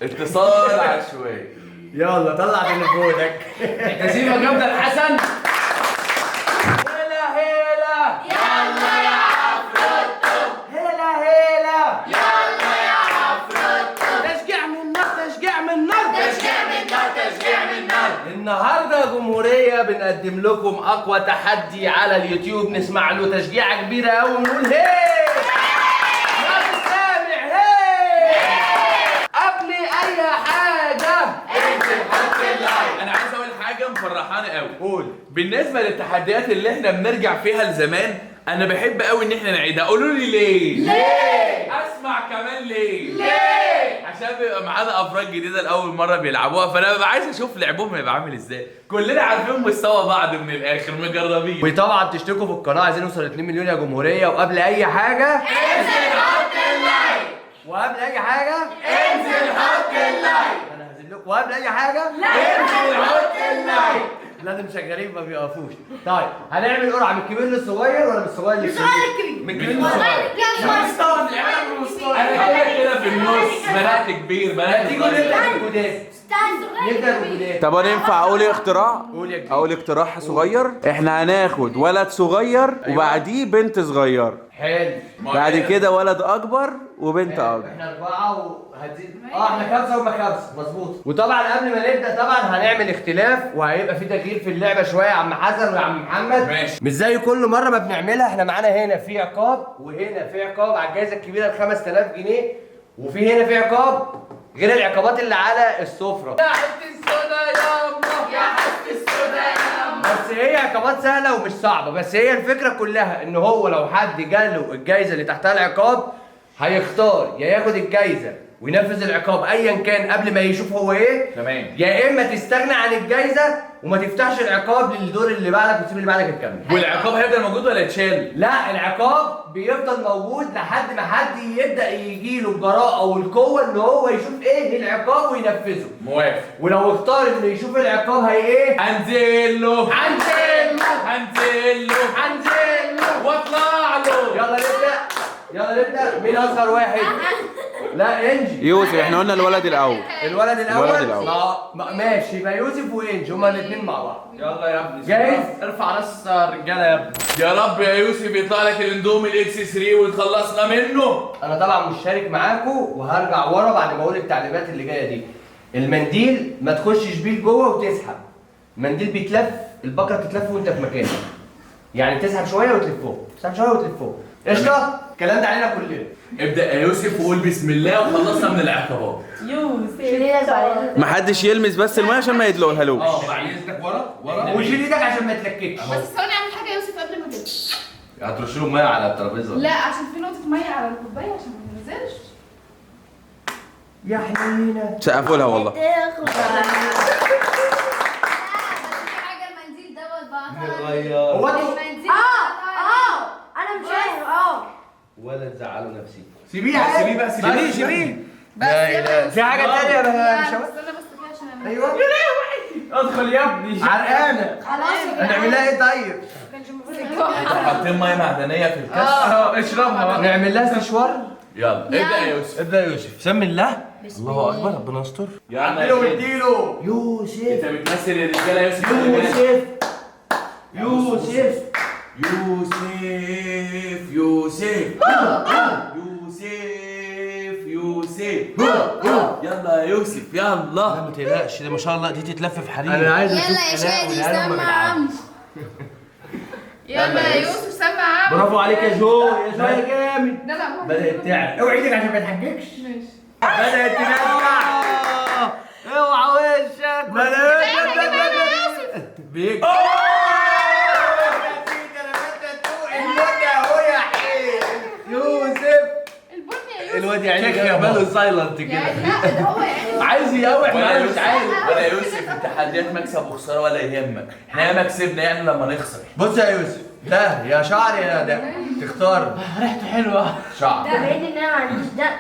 اتصال عشوائي. يلا طلع تليفونك. تسيبك يا الحسن. هلا هلا يلا يا عفروتو، هلا هلا يلا يا عفروتو، تشجيع من النار، تشجيع من النار، تشجيع من النار، تشجيع من النار. النهارده يا جمهورية بنقدم لكم اقوى تحدي على اليوتيوب، نسمع له تشجيعه كبيرة قوي ونقول هي يا سامع هي قبل اي حاجة. انزل حط ال like. انا عايز اقول حاجة مفرحانه قوي. قول. بالنسبة للتحديات اللي احنا بنرجع فيها لزمان، انا بحب قوي ان احنا نعيدها. قولوا لي ليه؟ ليه؟ اسمع كمان ليه؟ ليه؟ عشان بيبقى معانا افراد جديدة لاول مرة بيلعبوها، فانا ببقى عايز اشوف لعبهم هيبقى عامل ازاي. كلنا عارفين مستوى بعض من الاخر، مجربين. وطبعا تشتركوا في القناة، عايزين نوصل 2 مليون يا جمهورية. وقبل اي حاجة انزل حط ال like، وقبل اي حاجة انزل حط ال like، انا هنزل لكم. وقبل اي حاجة انزل حط ال like. لازم شغالين ما بيقفوش. طيب هنعمل قرعه من الكبير للصغير ولا من الصغير للكبير؟ من الكبير للصغير. انا كده كده في النص، بدات كبير بدات تيجوا صغير. نبدا بالجداد، نبدا بالجداد. طب انا ينفع اقول اقتراح؟ قول يا كبير. اقول اقتراح صغير. احنا هناخد ولد صغير وبعديه بنت صغيرة، حلو. بعد كده ولد اكبر وبنت اكبر. احنا اربعة وهتزيد، احنا خمسة وهم خمسة، مظبوط. وطبعا قبل ما نبدا طبعا هنعمل اختلاف وهيبقى في تغيير في اللعبة شوية يا عم حسن ويا عم محمد. ماشي. مش زي كل مرة ما بنعملها، احنا معانا هنا في عقاب وهنا في عقاب على الجائزة الكبيرة ال 5000 جنيه، وفي هنا في عقاب غير العقابات اللي على السفرة. يا حتة السودا يا يا حتة السودا يا. بس هي عقابات سهلة ومش صعبة، بس هي الفكرة كلها ان هو لو حد جاله الجايزة اللي تحتها العقاب هيختار يا ياخد الجايزة وينفذ العقاب ايا كان قبل ما يشوف هو ايه، تمام. يا اما تستغنى عن الجايزة وما تفتحش العقاب للدور اللي بعدك وتسيب اللي بعدك يكمل. والعقاب هيفضل موجود ولا يتشال؟ لا، العقاب بيفضل موجود لحد ما حد يبدا يجيله الجراءة والقوه ان هو يشوف ايه العقاب وينفذه. موافق. ولو اختار انه يشوف العقاب هي ايه؟ هنزل له، هنزل له، هنزل له، هنزل له واطلع له. يلا نبدا، يلا نبدا. مين اصغر واحد؟ لا انجي. يوسف. احنا قلنا الولد الاول. الولد الاول. الولد الاول. ماشي، يبقى يوسف وانجي هما الاثنين مع بعض. يلا يا ابني. جاهز؟ ارفع راس الرجالة يا ابني. يا رب يا يوسف يطلع لك الاندومي ال X 3 وتخلصنا منه. انا طبعا مش شارك معاكم وهرجع ورا بعد ما اقول التعليمات اللي جاية دي. المنديل ما تخشش بيه جوه وتسحب. المنديل بيتلف، البكرة بتتلف وانت في مكانك. يعني تسحب شوية وتلفه، تسحب شوية وتلفه. قشطه؟ الكلام ده علينا كلنا. ابدا يا يوسف وقول بسم الله وخلصنا من العقابات. يوسف محدش يلمس بس المية عشان ما يدلقهالوش. بعد اذنك ورا ورا. وشيل ايدك عشان ما تلككش. بس ثواني اعمل حاجة يا يوسف قبل ما تبدا. هترش له مية على الترابيزة. لا عشان في نقطة مية على الكوباية عشان ما تنزلش. يا حنينه سقفوا لها والله. بس في حاجة، المنديل دوت بقى. هو انتوا المنديل انا مش فاهم. ولا تزعلوا نفسيكم. سيبيه عادي. سيبيه بقى، سيبيه سيبيه. بس يلا. في حاجة تانية يا لا، شباب؟ استنى بس كده عشان انا ايوه. ادخل يا ابني. عرقانه. خلاص. هنعمل لها ايه طيب؟ حاطين مية معدنية في الكاس. اشربها بقى. نعمل لها استشوار؟ يلا ابدا يا يوسف. ابدا يا يوسف. سمي الله. الله اكبر، ربنا يستر. يا عم اديله واديله. يوسف انت بتمثل الرجالة يا يوسف. يوسف يوسف يوسف يوسف يوسف يوسف. يلا يا يوسف يلا. لا ما تقلقش، ده ما شاء الله دي تتلف في حرير. انا عايز اشوف يلا يا شادي سمع عم. يلا يا يوسف سمع عم. برافو عليك يا جو، يا جو يا جامد. ده لا بدأت تعب. اوعي ايدك عشان ما تحججش. ماشي. بدأت تدلع. اوعى وشك. بدأت بيك. يوسف البني يا يوسف. الواد يا عيني باله silent كده. يعني لا ده هو يعني عايز يقاوح معايا مش عارف. ولا يا يوسف التحديات مكسب وخسارة ولا يهمك، احنا ياما كسبنا يعني لما نخسر. بص يا يوسف، ده يا شعر يا ده تختار. ريحته حلوة. شعر. ده بعيد ان انا ما عنديش دق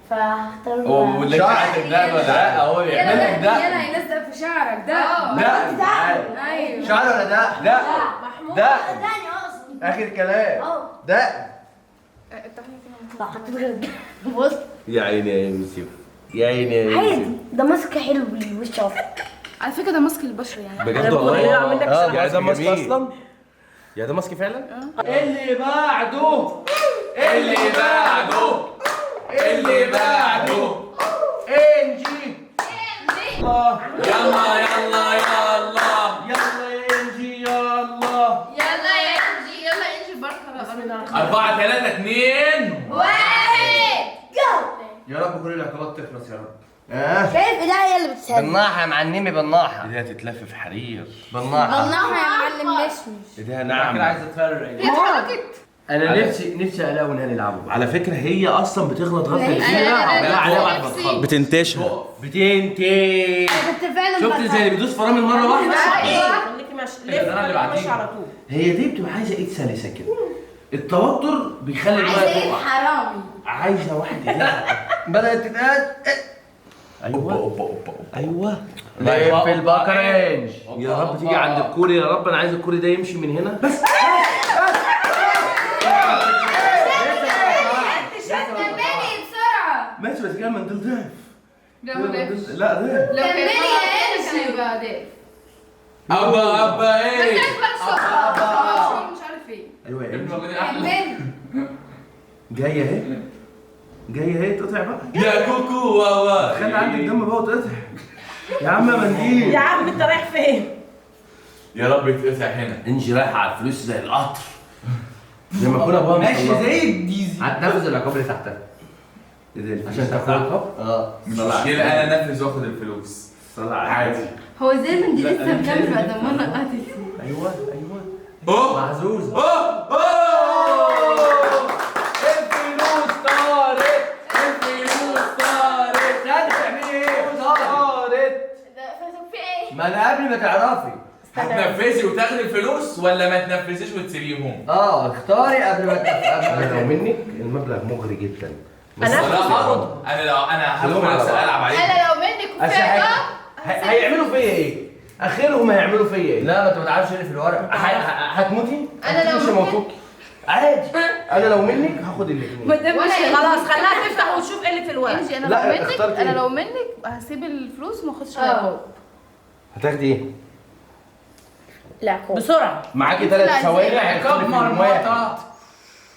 فهختار. هو بيقول لك شعر. ده ولا لا؟ هو بيعمل لك ده. يلا هيلزق في شعرك ده. لا ايوه شعر ولا ده؟ لا محمود ده. دقني اقصد. اخر كلام. ده لا حطيت غير الدقن. بص يا عيني يا يوسف. يا عيني يا عادي، ده ماسك حلو للوش اصلا. على فكرة ده ماسك البشرة يعني. بجد والله. يعني ده ماسك اصلا؟ يا ده ماسك فعلا؟ اللي بعده اللي بعده اللي بعده انجي. الله يلا يلا يلا يلا يا انجي يلا يلا يا انجي يلا انجي بركة بقى. 4 3 2 1 جو. يا رب كل العقابات تخلص يا رب. شايف ايديها هي اللي بتسهل. بالناحه يا معلمي، بالناحه. ايديها تتلف في حرير. بالناحه بالناحه يا معلم. مشمش ايديها ناعمة. كده عايزه اتفرج. هي اتحركت. انا نفسي الاقي ونهى نلعبه. على فكرة هي اصلا بتغلط غلطه كتير عليها بعد ما تخلص بتنتشها بتنتش. كنت فعلا شفت زي اللي بيدوس فرامل مرة واحدة؟ خليكي ماشي، لف ماشي على طول. هي دي بتبقى عايزه ايد سلسه كده. التوتر بيخلي المية عايزه ايه تقع. حرامي؟ عايزه واحد ايديها بدات تتقال. ايوه اوبا اوبا ايوه. لف البقرة انج. يا رب تيجي عند الكوري يا رب. انا عايز الكوري ده يمشي من هنا بس. كملي بسرعة. ماشي بس كده المنديل ضعف. لا ما ضعفش. لا ضعف. لو كملي يا انجي يبقى ضعف. ابا ابا ايه؟ بس ابا مش عارف ايه. ايوه يا انجي كملي. جاية اهي جاية اهي. تقطع بقى يا كوكو واوا. خلي عندك دم بقى وتقطع يا عم يا منديل. يا عم انت رايح فين؟ يا رب يتقطع هنا. انجي رايحة على الفلوس زي القطر. زي ما يكون ابوها ماشي زي الديزل. هتنفذ العقاب اللي تحتها عشان تاخد عقاب؟ مش مشكلة، انا انفذ واخد الفلوس عادي. هو زي المنديل لسه مكمل بعد ما انا قطعت. ايوه ايوه. اوه محظوظة. اوه اوه الفلوس طارت الفلوس طارت. انت بتعملي ايه؟ طارت. في ايه؟ ما انا قبل ما تعرفي هتنفذي وتاخدي الفلوس ولا ما تنفذيش وتسيبيهم؟ اختاري قبل ما انا لو منك المبلغ مغري جدا. الصراحة انا لو انا هدخل العب عليهم. انا لو منك وفي عقاب هيعملوا فيا ايه؟ اخرهم هيعملوا فيا ايه؟ لا ما انت ما تعرفش اللي في الورق. هتموتي؟ انا لو مش موتوكي عادي. انا لو منك هاخد الاثنين. خلاص خليها تفتح وتشوف ايه اللي في الورق. انجي انا لو منك، انا لو منك هسيب الفلوس وما اخدش العقاب. هتاخدي ايه؟ العقاب بسرعة. معاكي 3 ثواني. عقاب مرمطه.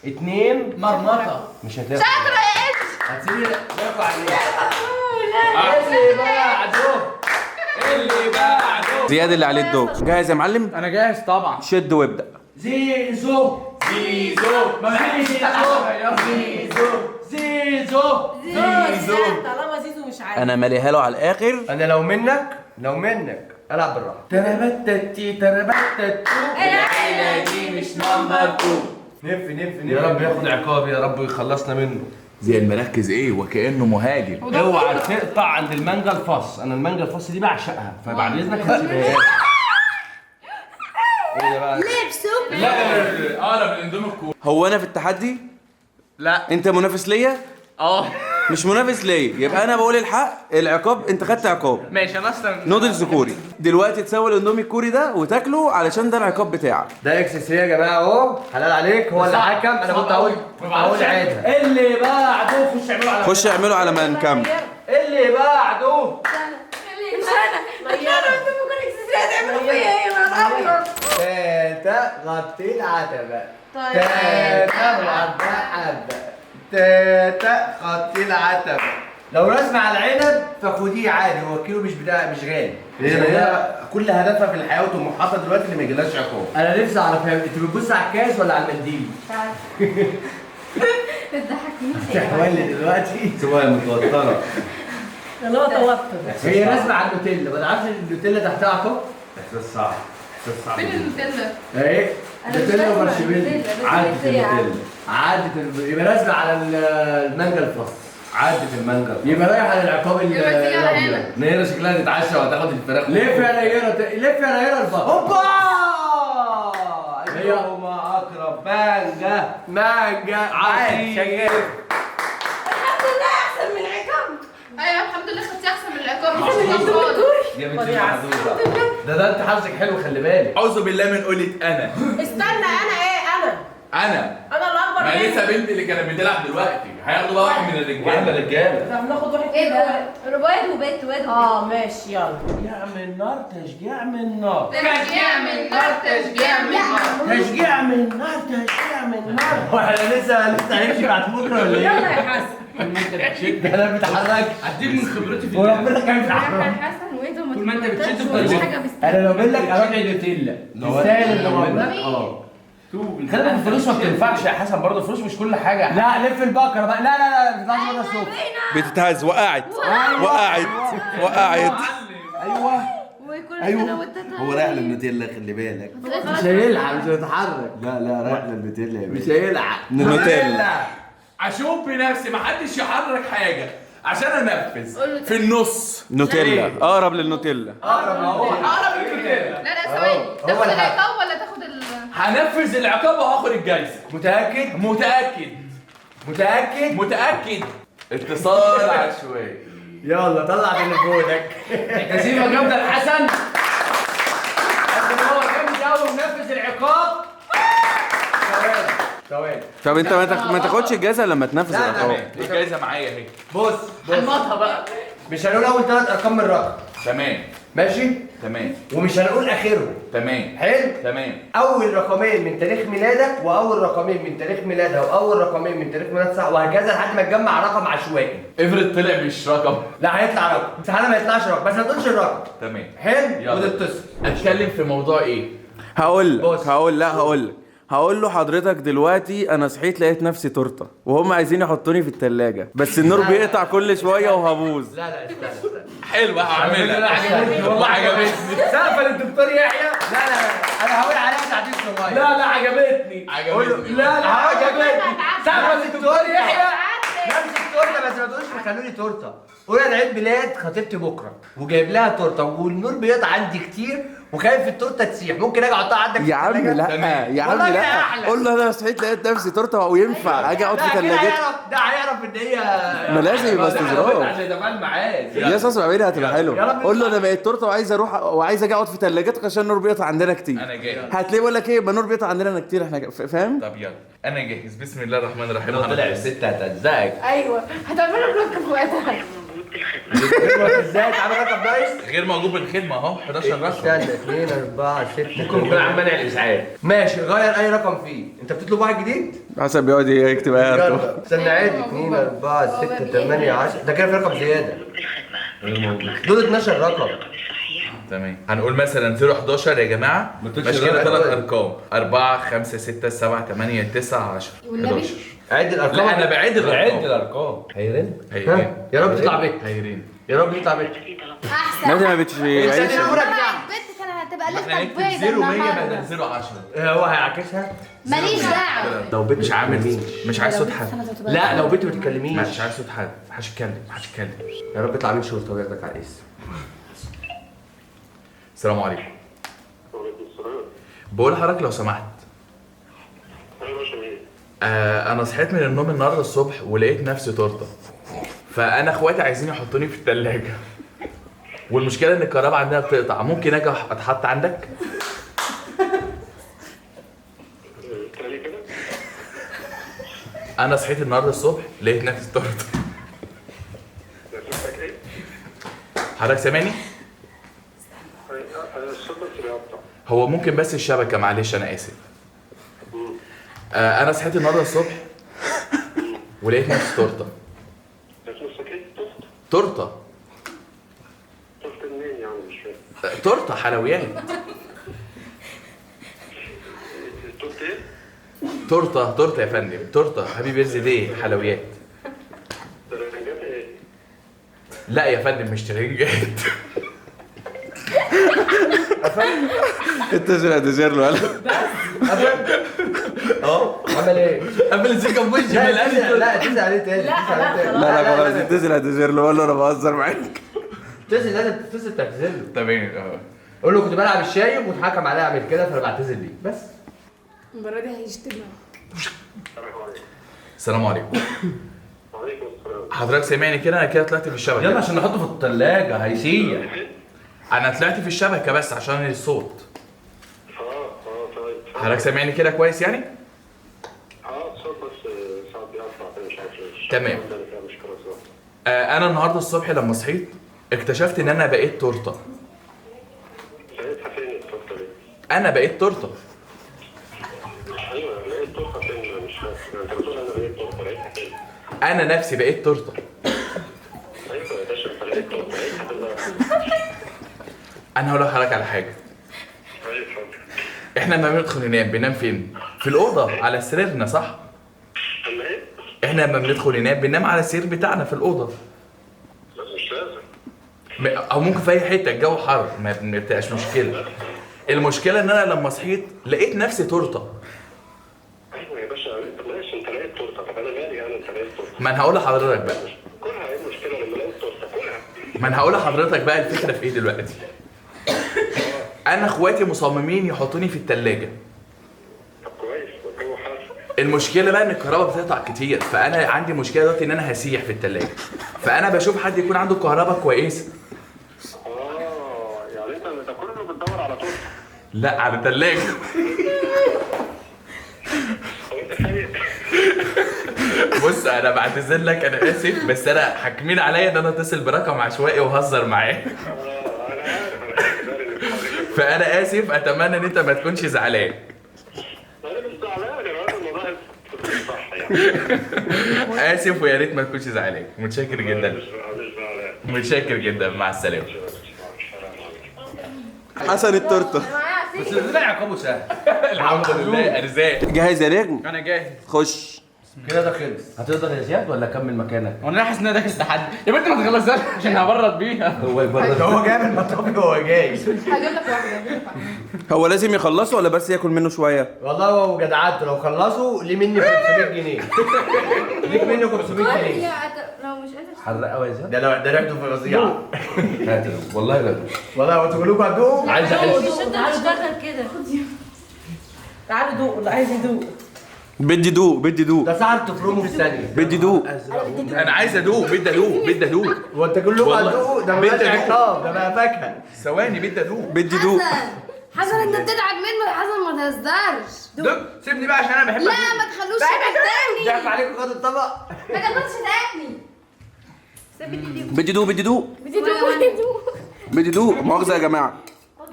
2 مرمطه. مش هتاخدي. شاطرة يا انجي. هتسيبي يرفع عليك. اللي بعده اللي بعده زياد اللي عليه الدور. جاهز يا معلم؟ انا جاهز طبعا. شد وابدا. زيزو زيزو ما بحبش زيزو زيزو زيزو زيزو. طالما زيزو مش عارف انا ماليها له على الاخر. انا لو منك، لو منك العب بالراحة. تربتتي تربتتو. العيلة دي مش number 2. نف نف نف. يا رب ياخد عقاب يا رب ويخلصنا منه. زي المركز ايه وكانه مهاجم. اوعى تقطع عند المانجا الفص، انا المانجا الفص دي بعشقها، فبعد اذنك هتسيبها. ايه ده بقى؟ لبسه. لا اقرب الاندومي الكوري. هو انا في التحدي؟ لا. انت منافس ليا؟ اه. مش منافس ليا، يبقى انا بقول الحق. العقاب انت خدت عقاب. ماشي. انا اصلا نودلز كوري. دلوقتي تسوي الاندومي الكوري ده وتاكله علشان ده العقاب بتاعك. ده X 3 يا جماعة اهو. حلال عليك، هو اللي حكم. انا كنت هقول عادها. اللي بعده خش اعمله على خش اعمله على ما نكمل. اللي بعده مش انا. انا اندومي كوري X 3 هتعملوا فيا ايه؟ ما انا تاتا غطي العتبة. تاتا وعبة تاتا غطي العتبة. لو رسمة على العنب فخديه عادي، هو الكيلو مش بتاع مش غالي. هي كل هدفها في الحياة وطموحاتها دلوقتي اللي ما يجيلهاش عقاب. انا نفسي اعرف انت بتبص على الكاس ولا على المنديل؟ مش عارفه. بتضحكني. تحولي دلوقتي. سيبها متوترة. اللي هو توتر. هي رسمة على النوتيلا، ما تعرفش النوتيلا تحتها عقاب؟ احساس صعب. احساس صعب. فين النوتيلا؟ اهي نوتيلا ومارشميلو. عدت النوتيلا. عدت يبقى رسمة على المانجا الفص. عدت المانجا. يبقى رايح على العقاب الابيض. نيرة شكلها تتعشى وهتاخد الفراخ. لف يا نيرة، لف يا نيرة الفص. هوبا! ايهما اقرب؟ مانجا مانجا عادي شغال. الحمد لله احسن من عقاب. ايوه الحمد لله خدتي احسن من العقاب. مش خالص يا بنتي المحظوظه. ده انت حظك حلو، خلي بالك. اعوذ بالله من قولة انا. استنى انا ايه؟ انا انا انا اللي اكبر ما منك. لسه بنتي اللي كانت بتلعب دلوقتي هياخدوا بقى واحد من الرجالة. واحد من الرجالة. طب ناخد واحد. ايه ده؟ واد وبنت، واد وبنت. اه ماشي يلا. تشجيع من نار، تشجيع من نار، تشجيع من نار، تشجيع من نار، تشجيع من نار، تشجيع من نار. واحنا لسه هنمشي بعد بكره ولا ايه؟ يلا يا حسن. ده انا ما بتحركش. هديك من خبرتي في وربنا كان بيتحرك. حسن وانت طول ما انت بتشد مفيش حاجة انا لو منك اروح النوتيلا. تستاهل النهارده. اه خلي بالك الفلوس ما بتنفعش يا حسن، برضه الفلوس مش كل حاجة. لا لف البكرة بقى. لا لا لا ما تطلعش بره الصوت. بتتهز. وقعت وقعت وقعت. ايوه ايوه. هو رايح للنوتيلا، خلي بالك. مش هيلحق، مش هيتحرك. لا لا رايح للنوتيلا يا باشا. مش هيلحق. النوتيلا. اشوف بنفسي، محدش يحرك حاجة عشان انفذ. في النص نوتيلا، اقرب للنوتيلا. اقرب اهو، اقرب للنوتيلا. لا لا ثواني، تاخد العقاب ولا تاخد ال هنفذ العقاب وهاخد الجايزة. متاكد؟ متاكد. متاكد؟ متاكد. اتصال عشوائي. يلا طلع تليفونك. تسيبه جامدة لحسن. حسن هو جامد قوي ونفذ العقاب. ثواني ثواني. طب انت ما تاخدش الجايزة لما تنفذ العقاب. الجايزة معايا اهي. بص بص حنطها بقى. مش هنقول اول 3 ارقام من الرقم. تمام. ماشي؟ تمام. ومش هنقول اخرهم. تمام. حلو؟ تمام. اول رقمين من تاريخ ميلادك، واول رقمين من تاريخ ميلادها، واول رقمين من تاريخ ميلاد صح، وهكذا لحد ما تجمع رقم عشوائي. افرض طلع مش رقم. لا هيطلع رقم، استحالة ما يطلعش رقم، بس ما تقولش الرقم. تمام. حلو؟ وتتصل. اتكلم في موضوع ايه؟ هقول لك هقول لا هقول لك هقول له حضرتك دلوقتي انا صحيت لقيت نفسي تورته وهم عايزين يحطوني في الثلاجة، بس النور بيقطع كل شوية وهبوظ. لا لا استنى استنى. حلوة هعملها. عجبتني والله، عجبتني. سقفه للدكتور يحيى. لا لا انا هقول عليها تعديل صغير. لا لا عجبتني عجبتني. لا لا عجبتني. سقفه للدكتور يحيى. نفس التورتة، بس ما تقولش خلوني تورته. قول انا عيد ميلاد خطيبتي بكره وجايب لها تورته والنور بيقطع عندي كتير وخايف التورتة تسيح، ممكن اجي احطها عندك يا عم؟ لا يا عم لا، قول له انا صحيت لقيت نفسي تورته وينفع اجي اقعد في ثلاجتي. ده هيعرف ان هي ما لازم يبقى استظراف عشان يتفاعل معاه. يا استاذ عمير هتبقى حلوة. قول له انا بقيت تورته وعايز اروح وعايز اجي اقعد في ثلاجتك عشان النور بيقطع عندنا كتير. انا جاهز. هتلاقيه بيقول لك ايه، ما النور بيقطع عندنا كتير احنا، فاهم؟ طب يلا انا جاهز. بسم الله الرحمن الرحيم. لو طلع الست هتهزقك. ايوه هتعملوا block في وقتها. ازاي تعمل رقم ناقص؟ غير موجود بالخدمة اهو 11 رقم. استنى 2 4 6. ممكن يكون عم منع الاسعاف. ماشي غير اي رقم فيه. انت بتطلب واحد جديد؟ حسن بيقعد يكتب اي رقم. استنى عادي 2 4 6 8 10. ده كده في رقم زيادة. دول 12 رقم. تمام. هنقول مثلا 011 يا جماعة. ماشي كده 3 ارقام 4 5 6 7 8 9 10 11. عد الارقام. لا انا بعد الارقام. عد الارقام. هيرن هيرن. يا رب تطلع بيت. هيرن. يا رب تطلع بيت. احسن. ما بتش عيش. بنت كان هتبقى ليلتك بيضة. 0 100 بدل 0 10. هو هيعكسها؟ ماليش دعوه. لو بنت مش عامل، مش عايز صوت حد. لا لو بنت ما تتكلميش. مش عايز صوت حد، محدش يتكلم، محدش يتكلم. يا رب يطلع مين شرطه وياخدك على القيس. السلام عليكم. وعليكم السلام. بقول لحضرتك لو سمحت. انا صحيت من النوم النهارده الصبح ولقيت نفسي تورته، فانا اخواتي عايزين يحطوني في الثلاجة، والمشكلة ان الكهرباء عندنا بتقطع، ممكن اجي اتحط عندك؟ انا صحيت النهارده الصبح لقيت نفسي تورته. حضرتك سامعني؟ هو ممكن بس الشبكة، معلش انا اسف. انا صحيت النهارده الصبح ولقيت نفسي تورته. تورته؟ تورته منين يعني؟ مش فاهم. تورته حلويات. تورته ايه؟ تورته تورته يا فندم، تورته happy birthday حلويات. ترنجات ايه؟ لا يا فندم مش ترنجات. انت اعتذر له. اه عمل ايه؟ قفل السكة في وشي. لا اتصل عليه تاني. لا لا خلاص اتصل اعتذر له، قول له انا بهزر معاك. اتصل، لازم تتصل تعتذر له. تمام. اه قول له كنت بلعب الشايب واتحكم عليا اعمل كده فانا بعتذر ليك بس. المرة دي هيشتمك. السلام عليكم. وعليكم السلام. حضرتك سامعني كده؟ انا كده طلعت في الشبكة. يلا عشان نحطه في الثلاجة هيسيح. انا طلعت في الشبكة بس عشان الصوت. طيب حضرتك سامعني كده كويس يعني؟ اه الصوت بس ساعات بيقطع كده مش عارف ليش. تمام. انا النهارده الصبح لما صحيت اكتشفت ان انا بقيت تورته. لقيتها فين التورتة دي؟ انا بقيت تورته. ايوه لقيت تورته فين؟ مش فاهم، انت بتقول انا بقيت تورته، لقيتها فين؟ انا نفسي بقيت تورته. ايوه يا باشا انت لقيت تورته، لقيتها فين؟ انا هقول لحضرتك على حاجة. ايوه اتفضل. احنا لما بندخل ننام بننام فين؟ في الاوضة على سريرنا صح؟ اما ايه؟ احنا لما بندخل ننام بننام على السرير بتاعنا في الاوضة. لا مش لازم. او ممكن في اي حتة، الجو حر ما بتبقاش مشكلة. المشكلة ان انا لما صحيت لقيت نفسي تورته. ايوه يا باشا ماشي، انت لقيت تورته، طب انا مالي انا انت لقيت تورته؟ ما انا هقول لحضرتك بقى. كلها ايه المشكلة لما لقيت تورته؟ كلها. ما انا هقول لحضرتك بقى الفكرة في ايه دلوقتي. انا اخواتي مصممين يحطوني في الثلاجة. طب كويس، والجو حر. المشكلة بقى ان الكهرباء بتقطع كتير، فانا عندي مشكلة دلوقتي ان انا هسيح في الثلاجة، فانا بشوف حد يكون عنده كهرباء كويسة. يعني انت ده كله بتدور على تورته؟ لا على ثلاجه. هو انت خايف؟ بص انا بعتذر لك، انا اسف، بس انا حاكمين عليا ان انا اتصل برقم عشوائي وهزر معاه. انا عارف، انا عارف. فانا اسف، اتمنى ان انت ما تكونش زعلان. انا مش زعلان، انا عارف الموضوع صح يعني. اسف ويا ريت ما تكونش زعلان. متشكر جدا. مش زعلان. متشكر جدا، مع السلامة. حسن التورتة. بس ده عقابه سهل. الحمد لله ارزاق. جاهز يا نجم؟ انا جاهز. خش كده ده خلص. هتقدر يا زياد ولا اكمل مكانك؟ وانا حاسس ان انا داخل تحدي يا بنت، ما تخلصهاش عشان هبرد بيها. هو يبرد، هو جاي من المطافي وهو جاي. هجيب لك واحدة. هو لازم يخلصه ولا بس ياكل منه شوية؟ والله هو جدعته، لو خلصوا ليه مني 500 جنيه. ليك مني 500 جنيه. لو مش قادر حرق قوي يا زياد. ده لو ده ريحته فظيعة. والله لا والله هو انتوا كلكم هتدوقوا؟ عايز احس. تعالوا دخل كده. تعالوا دوقوا، اللي عايز يدوق. بدي دوق، بدي دوق. ده ساعة تفرمه في ثانية. بدي دوق. أنا عايز أدوق، بدي أدوق، بدي أدوق. هو أنت كلكم هتدوقوا؟ ده ما بقاش عقاب، ده بقى فاكهة. ثواني، بدي أدوق. بدي دوق. حسن أنت بتضحك منه يا حسن، ما تهزرش. دوق، سيبني بقى عشان أنا بحب. لا ما تخلوش ياكل تاني. ضحك عليكم خد الطبق. ما تاكلش تاني. سيبني. بدي دوق، بدي دوق. بدي دوق، بدي دوق. بدي دوق، مؤاخذة يا جماعة.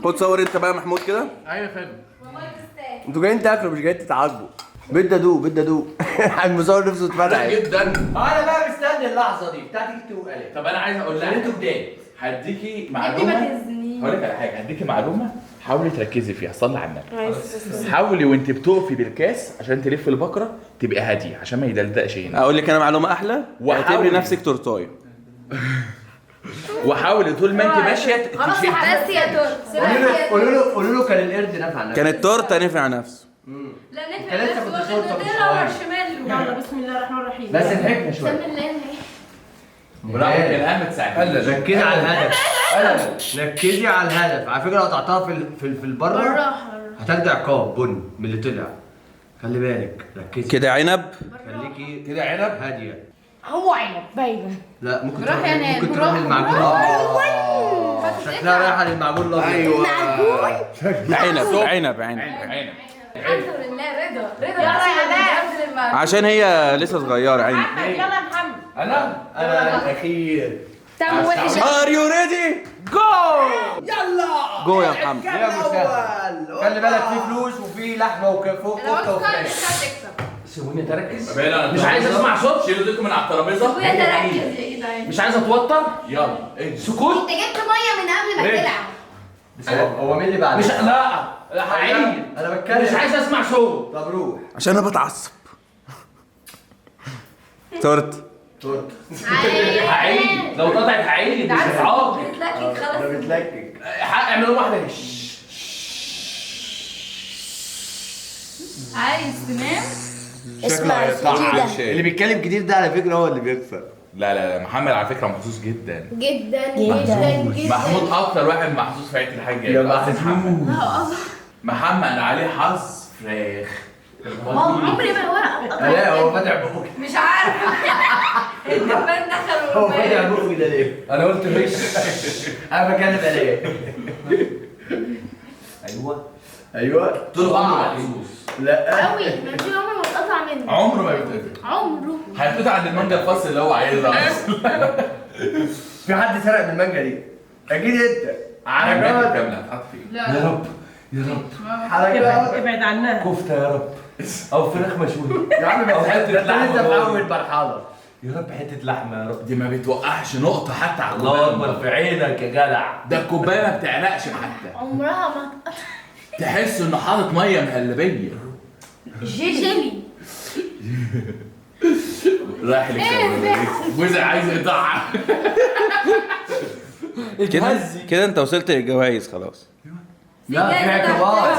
خد صور أنت بقى يا محمود كده. أيوه يا فندم. أنتوا جايين تاكلوا مش جايين تتعاقبوا. بدي ادوق، بدي ادوق. المصور نفسه اتفرقع جدا. انا بقى مستني اللحظة دي بتاعتك توقع. طب انا عايز اقول لها انتوا جداد. هديكي معلومة، هقول لك على حاجة، هديكي معلومة حاولي تركزي فيها، صلي على النبي. حاولي وانت بتقفي بالكاس عشان تلفي البقرة تبقى هادية عشان ما يدلدقش هنا. اقول لك انا معلومة احلى، واعتبري نفسك تورتايه. وحاولي طول ما انت ماشية خلاص بس يا تورته. قولوا له، قولوا له كان القرد نفع نفسه. كان التورتة نفع نفسه. لا نفع نفسه. شمال. يلا بسم الله الرحمن الرحيم. بس ضحكنا شوية. بسم الله. برافو الهام، تساعدني. ركزي على الهدف، ركزي على الهدف. على فكرة لو قطعتها في البرة هتاخدي عقاب بن من اللي طلع. خلي بالك، ركزي كده. عنب، خليكي كده. عنب هادية. هو عنب باينة. لا ممكن تروحي، ممكن تروحي للمعجون الابيض. شكلها رايحة للمعجون الابيض. ايوه عنب عنب عنب عنب. الحمد لله. رضا رضا يا علاء، عشان هي لسه صغيرة. عيني. يلا يا محمد. انا الاخير. طعمه وحش. are you ready؟ go. يلا جو يا محمد. يا مسهل. خلي بالك في فلوس وفي لحمه وكفته وفراخ. سيبوني اتركز، مش عايز اسمع صوت. شيلوا ايديكم من على الترابيزة. سيبوني اتركز يا جدعان، مش عايز اتوتر. يلا سكوت. انت جبت مية من قبل ما تلعب. هو مين اللي بعد؟ مش لا لا هعيد. انا بتكلم، مش عايز اسمع صوت. طب روح عشان انا بتعصب. تورت تورت. هعيد لو اتقطعت، هعيد مش هتعاقب. بتلكك خلاص. انا بتلكك. اعملوا واحدة. عايز تنام؟ اسمع الكتير ده. اللي بيتكلم كتير ده على فكرة هو اللي بيخسر. لا لا لا، محمد على فكرة محظوظ جدا جدا جدا جدا. محمود اكتر واحد محظوظ في عيله الحاج. يا محظوظ محمد، عليه حظ فراخ. عمري ما ورقة. لا هو فاتح بقه مش عارفه. الدبان دخل. هو فاتح بقه كده ليه؟ انا قلت مش انا بكلم عليه. ايوه ايوه طول عمره محظوظ. لا قوي، ما طول عمره ما اتقطع. هيتقطع منه. عمره ما بيتقطع. عمره هيتقطع عند المانجا الفصل اللي هو عايزها اصلا. في حد سرق من المانجا دي؟ اكيد انت. حركات كاملة هتحط فيه. يا رب يا رب. حركات. ابعد عنها. كفته يا رب او فراخ مشوية يا عم، بس حتة لحمه لسه في اول مرحلة. يا رب حتة لحمه يا رب. دي ما بتوقعش نقطة حتى على الله اكبر في عينك يا جدع. ده الكوباية ما بتعرقش حتى. عمرها ما تحس انه حاطط مية مهلبية. جيلي. رايح لك جوزك عايز يقطعها. كده كده انت وصلت للجوايز خلاص. لا فيها كمان،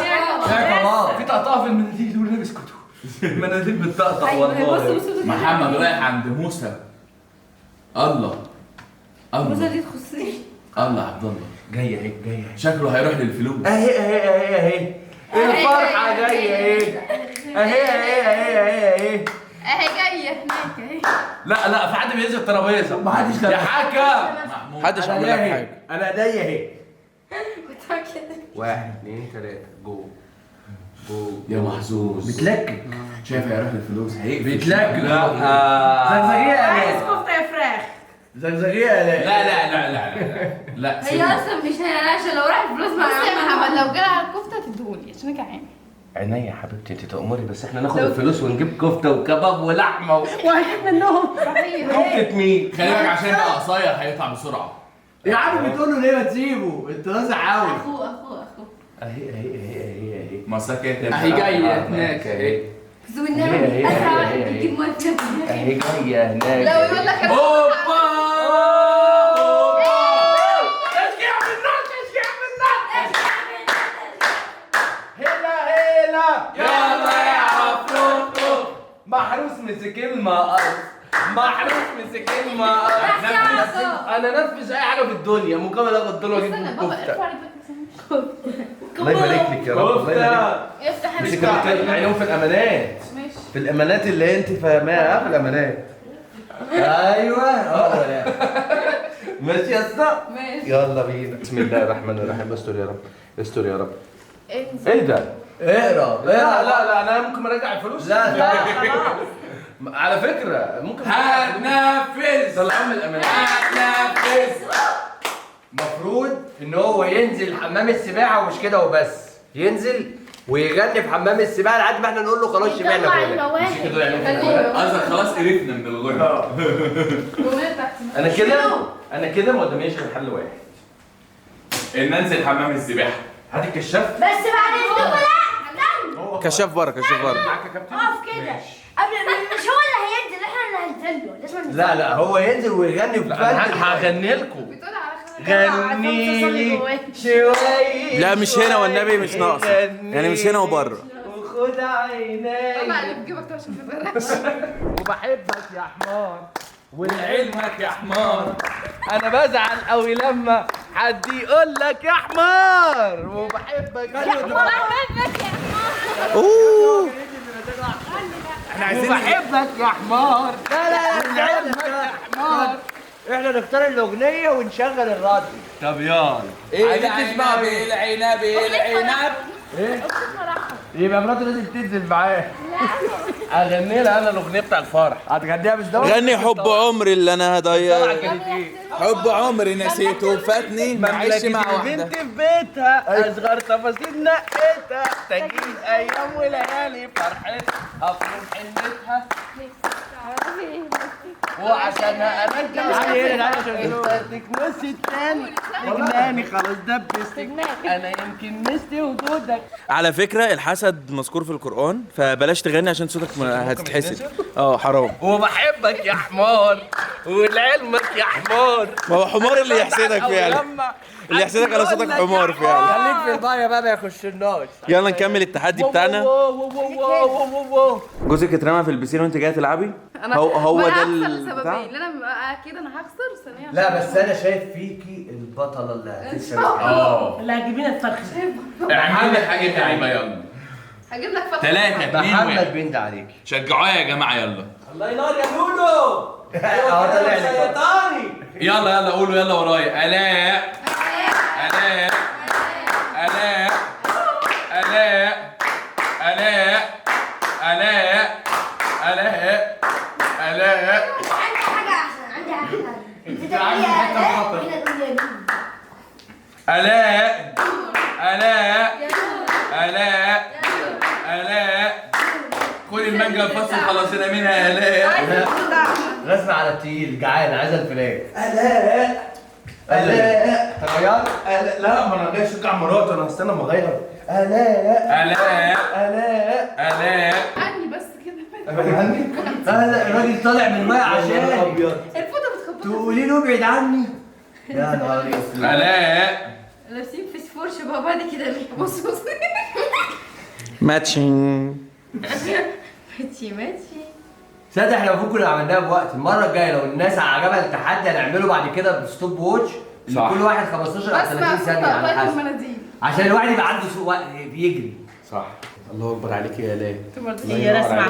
فيها كمان. في طقطقة في المناديل والنبي اسكتوا. المناديل بتطقطق والله. محمد رايح عند موسى. الله الله. موسى دي تخصني. الله عبد الله جاية اهي جاية اهي. شكله هيروح للفلوس. اهي اهي اهي اهي. الفرحة جاية اهي اهي اهي اهي اهي اهي. اهي جاية هناك اهي. لا لا في حد بيهز الترابيزة. ما حدش. يا حكم محدش عمل لك حاجة. انا ايديا اهي. 1 2 3 جو جو. يا محظوظ. بتلكك. شايف هيروح للفلوس هيقفل. بيتلكك. لا زغزغيه يا عايز كفته يا فراخ. زغزغيه يا لا لا لا لا لا لا. هي اصلا مش هنا عشان لو راح الفلوس مع بص يا محمد، لو جالها على الكفتة تديهولي عشان انا جعانة. عينيا يا حبيبتي انت تأمري، بس احنا ناخد الفلوس ونجيب كفته وكباب ولحمه وهجيب منهم. كفته مين؟ خلي بالك عشان ده قصير هيقطع بسرعة. يا عم بتقول له ليه ما تسيبه؟ انت راسع قوي. اخوه اخوه اخوه. اهي اهي اهي اهي اهي. مسكت اهي جاية هناك اهي. بس والنبي اسرع واحد بيجيب مية فراخ. اهي جاية هناك. لو يقول لك اوبا تشجيع بالنار تشجيع بالنار. هلا هلا يلا يا عفروتو. محروس مسك المقص، محروس مسك المقص. انا نفذ اي حاجة في الدنيا مقابل اخد دول واجيب كفته. الله يبارك لك يا رب. الله يبارك. افتح لك عينهم في الامانات. ماشي. في الامانات اللي انت فاهماها في الامانات. ايوه هو ده. ماشي يا اسطى؟ ماشي. يلا بينا. بسم الله الرحمن الرحيم. استر يا رب استر يا رب. انزل. ايه ده؟ اقرا. لا لا لا انا ممكن ارجع الفلوس. لا لا خلاص. على فكرة ممكن هتنفذ. طلعوا من الامانات. هتنفذ. المفروض ان هو ينزل حمام السباحة ومش كده وبس، ينزل ويغني في حمام السباحة لحد ما احنا نقول له خلاص شبعنا يطلع كلنا. مش كده يعني؟ قصدك خلاص قرفنا من الغنى. انا كده انا كده ما قداميش غير حل واحد، ان انزل حمام السباحة. هات الكشاف بس بعد اذنكم. لا استنى. كشاف بره، كشاف بره. معاك يا كابتن. اقف كده قبل. مش هو اللي هينزل، احنا اللي هننزل له. لازم ننزل. لا لا هو ينزل ويغني في انا هغني لكم. بتقول على غني لي شوية. لا مش هنا والنبي، مش ناقصه يعني، مش هنا وبره. وخد عيني. طلع اللي في جيبك عشان ما تغرقش. وبحبك يا حمار ولعلمك يا حمار، انا بزعل قوي لما حد يقول لك يا حمار. وبحبك يا حمار. بحبك يا حمار. اوه احنا عايزين. وبحبك يا حمار. لا لا لا ولعلمك يا حمار. احنا نختار الاغنية ونشغل الراديو. طب يلا. عايزين تسمعوا بالعنب العنب. ايه؟ يبقى مراته لازم تنزل معاه. اغني لها انا الاغنية بتاع الفرح. هتغنيها مش ده؟ غني حب عمري اللي انا هضيع. حب عمري نسيته فاتني معيش مع واحدة. بنت في بيتها اصغر تفاصيل نقيتها، تجيب ايام وليالي فرحتها افرم حنتها وعشانها ارجع اخترتك نص التاني جناني خلاص دبستك انا يمكن نسيت وجودك. على فكرة الحسد مذكور في القران، فبلاش تغني عشان صوتك ما هتتحسد. حرام. وبحبك يا حمار ولعلمك يا حمار. ما هو حمار اللي يحسدك فعلا، اللي يحسدك على صوتك حمار فعلا. خليك في المية بقى ما يخشلناش. يلا نكمل التحدي بتاعنا. جوزك اترمى في البسين وانت جاية تلعبي؟ هو ده السببين اللي انا اكيد انا هخسر ثانية. لا بس انا شايف فيكي البطلة اللي هتكسب. اللي هتجيبينا الفرخه. اعمل لك حاجة لعيبة. يلا هجيب لك فرخة. 3 2 1. محمد بيند عليكي. شجعوها يا جماعة يلا. الله ينور يا لولو. اهو طلع لك. يلا يلا قولوا يلا ورايا. الاء الاء الاء الاء الاء الاء الاء الاء الاء الاء، خد المانجا الفصل خلصنا منها يا الاء. رسمة على التقيل، جعان عايزه الفراخ. الاء الاء تغير؟ لا ما انا جاي اشجع مراتي، انا هستنى اما اغير. الاء الاء الاء الاء عني بس كده. ابعد عني؟ لا الراجل طالع من المية عشان الفوطه بتخبطها. تقولي له ابعد عني؟ يا نهار اسود. الاء لابسين فسفور شبه بعض كده. بص بص matching ماشي ماشي. صدق احنا المفروض كنا عملناها بوقت. المرة الجاية لو الناس عجبها التحدي هنعمله بعد كده ب stopwatch، كل واحد 15 او 30 ثانية على حسب، عشان الواحد يبقى عنده سوق وقت بيجري. صح. الله اكبر عليك يا الاء. هي رسمه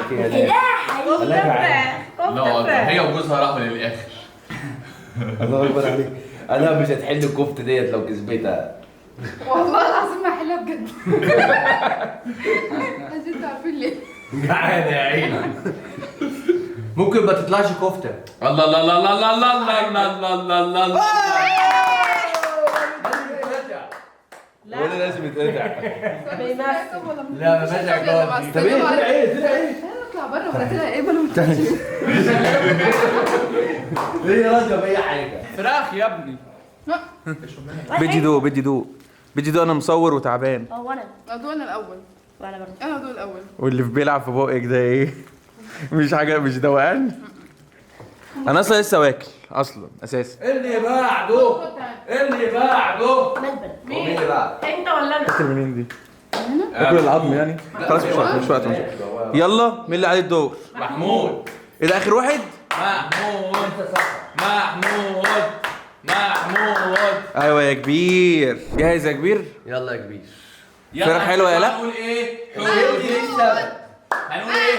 لا هي وجوزها راحوا للاخر. الله اكبر عليك. انا مش هتحل الكفتة ديت لو كسبتها. والله العظيم ما هحلها بجد. عشان انتوا عارفين ليه. جعانة يا عيني. ممكن ما تطلعش كفته. الله الله الله الله الله الله الله الله الله. ولا لازم يتقطع. لا ما فيش عقاب. طب ايه طلع ايه؟ طلع ايه؟ اطلع بره ولا طلع ايه؟ بلو ليه راضية باي حاجة؟ فراخ يا ابني. بدي دوق بدي دوق بدي دوق، انا مصور وتعبان. وانا ادوق انا الاول. وانا برضه انا ادوق الاول. واللي بيلعب في بقك ده ايه؟ مش حاجة، مش دوقان. انا اصلا لسه واكل اصلا اساسا. اللي بعده اللي بعده ملبن. مين اللي بعده؟ انت ولا انا؟ اكل منين دي؟ اكل العظم يعني؟ خلاص مش وقت مش وقت مش وقت. يلا مين اللي عليه الدور؟ محمود. ايه ده اخر واحد؟ محمود محمود محمود. ايوه يا كبير، جاهز يا كبير؟ يلا يا كبير. فراخ حلوة يا لا؟ هنقول ايه؟ هنقول ايه؟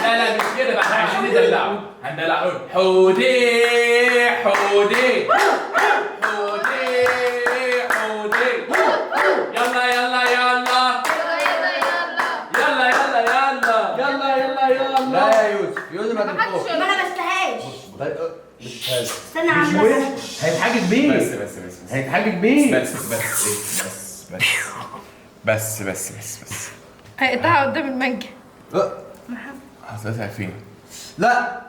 لا لا مش كده بقى، احنا عايزين ندلعه، هندلعه. حودي حودي حودي حودي. يلا يلا يلا يلا يلا يلا يلا يلا يلا. لا يا يوسف، يوسف ما تنفخش. ما انا ما استهاش. استنى مش وش هيتحاجج بيه. بس بس بس هيتحاجج بيه. بس بس بس بس بس بس بس. هيقطعها قدام المانجا. حطيتها فين؟ لا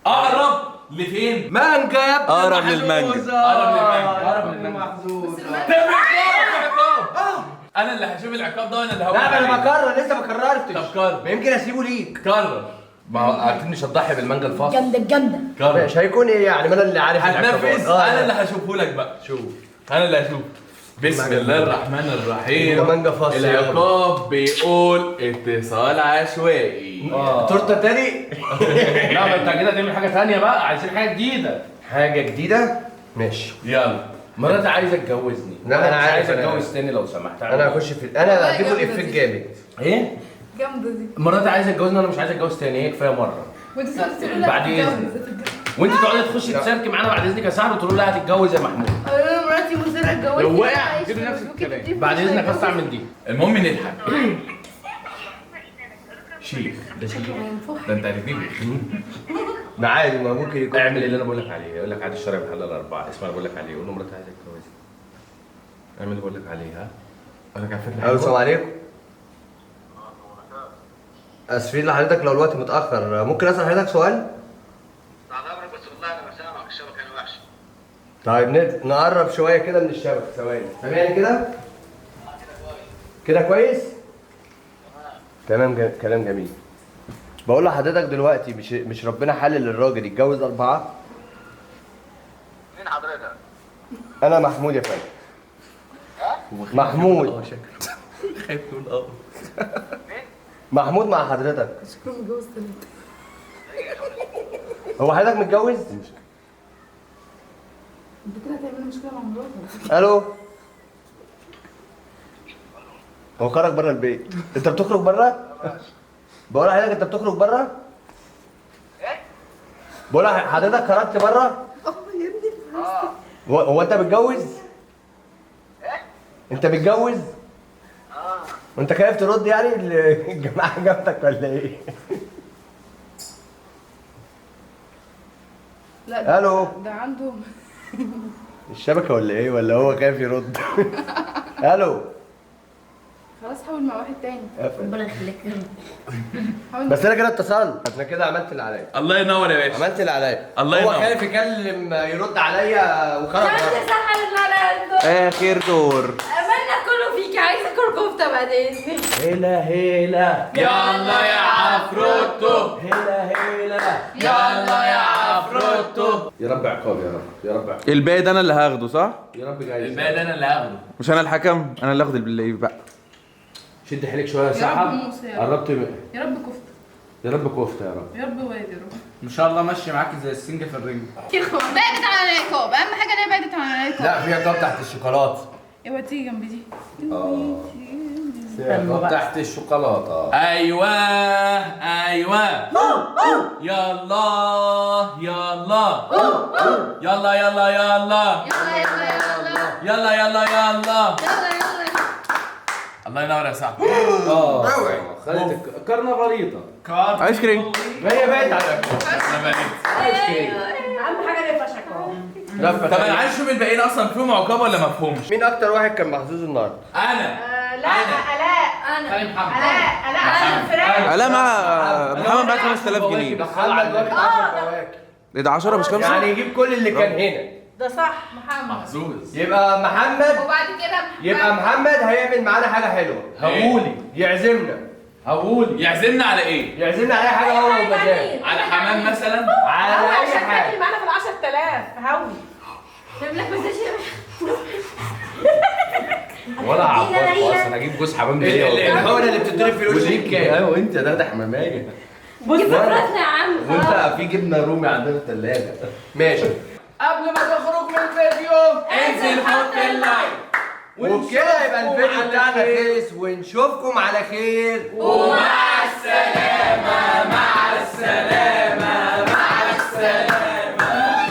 اقرب لفين؟ مانجا يا ابني. اقرب للمانجا. اقرب للمانجا. اقرب للمانجا. انا اللي هشوف العقاب ده وانا اللي هقول. لا انا بكرر، لسه ما كررتش. طب كرر. يمكن اسيبه ليك. كرر. ما هو اكيد مش هتضحي بالمانجا الفاصل. جامدة جامدة. كرر. مش هيكون ايه يعني؟ ما انا اللي عارف. هتنفذ. انا اللي هشوفه لك بقى. شوف انا اللي هشوف. بسم الله الرحمن الرحيم. مانجا فاصل. العقاب بيقول اتصال عشوائي. تورته تاني؟ لا ما انت كده تعمل حاجة تانية بقى، عايزين حاجة جديدة. حاجة جديدة؟ ماشي يلا. مراتي عايزه تجوزني. لا انا عايز اتجوز تاني لو سمحت. انا هخش في انا هديكوا الافيه جامد. ايه؟ جامدة دي. مراتي عايزه تجوزني، انا مش عايز اتجوز تاني، هي كفاية مرة. وانت تقعدي تقولي لها بعد اذنك. وانت تقعدي تخشي تشاركي معانا بعد اذنك يا صاحبي، وتقول لها هتتجوز يا محمود. انا مراتي مصرة اتجوزني. لو وقع كده نفس الكلام. بعد اذنك بس اعمل دي. المهم نضحك. شيخ ده شيخ ده انت عرفتني. ما عادي، ما ممكن يكون. اعمل اللي انا بقول لك عليه. يقول لك عادي الشرع بحلال الاربعة، اسمع اللي بقول لك عليه، قول له مراتي عايزه تتجوزني. اعمل اللي بقول لك عليه. ها اقول لك على فكرة. السلام عليكم. اسفين لحضرتك لو الوقت متاخر، ممكن اسال حضرتك سؤال؟ بعد بس والله انا بسامعك، الشبكة انا وحشة. طيب نقرب شوية كده من الشبكة. ثواني، سامعني كده؟ كده كويس؟ تمام. كلام جميل. بقول لحضرتك دلوقتي مش ربنا حلل للراجل يتجوز 4؟ مين حضرتك؟ انا محمود يا فندم. ها؟ محمود. خايف تقول اه. مين؟ محمود مع حضرتك. شكله متجوز 3. هو حضرتك متجوز؟ انت كده هتعمل مشكلة مع مراتك. الو. هو خرج بره البيت. انت بتخرج بره؟ بقول لحضرتك انت بتخرج بره؟ ايه؟ بقول لحضرتك خرجت بره؟ اه يا ابني. هو انت متجوز؟ ايه؟ انت متجوز؟ اه. وانت خايف ترد يعني الجماعة جنبك ولا ايه؟ لا الو. ده عنده. الشبكة ولا ايه؟ ولا هو خايف يرد؟ الو. خلاص حاول مع واحد تاني. ربنا يخليك. بس انا كده اتصلت، انا كده عملت اللي عليا. الله ينور يا باشا، عملت اللي عليا. الله ينور. هو خايف يكلم يرد عليا وخرج. عملت صح اللي عليا. اخر دور. املنا كله فيك، عايزه اكل كفته بعد اذنك. هلا هلا يلا يا عفروتو، هلا هلا يلا يا عفروتو. يا رب عقاب، يا رب، يا رب عقاب. الباقي ده انا اللي هاخده صح؟ يا رب جايزة. الباقي ده انا اللي هاخده. مش انا الحكم، انا اللي هاخد اللي بقى. شد حيلك شوية يا سحر. قربت. يا رب كفته، يا رب كفته، يا رب، يا رب واد، يا رب. ان شاء الله ماشية معاكي زي السنجه في الرنج. بعدت عن العقاب، اهم حاجة ان هي بعدت عن العقاب. لا في عقاب تحت الشوكولاتة. اوعى تيجي جنب دي. في عقاب تحت الشوكولاتة. ايوه ايوه يلا يلا يلا يلا يلا يلا يلا يلا يلا. الله ينور يا صاحبي. خدت كرنفاليطه، ايس كريم. هي بقت على ايس كريم. اهم حاجة ما ينفعش عقاب. طب انا عايز اشوف الباقيين اصلا فيهم عقاب ولا ما فيهمش. مين اكتر واحد كان محظوظ النهارده؟ انا. لا الاء. انا. الاء. الاء الفراخ. الاء مع محمد معاه 5000 جنيه. محمد واخد 10 فواكه. ايه ده 10 مش 5؟ يعني يجيب كل اللي كان هنا. ده صح محمد محظوظ. يبقى محمد، وبعد كده محمد. يبقى محمد هيعمل معانا حاجة حلوة. هقولي يعزمنا. هقولي يعزمنا على ايه؟ يعزمنا على اي حاجة هو ومزاجه. على حمام مثلا؟ على اي عشان حاجة. تاكل معانا في ال 10000. هوي طب لك بس ولا عبار خالص. انا اجيب جوز حمام ليه؟ الحقنة اللي بتضرب في الوش دي بكام؟ ايوه انت ده حماميه. بص فرصنا يا عم. وانت في جبنه رومي عندنا في الثلاجة. ماشي. قبل ما تخرج من الفيديو انزل حط ال like. وبكده يبقى الفيديو بتاعنا خلص، ونشوفكم على خير ومع السلامة.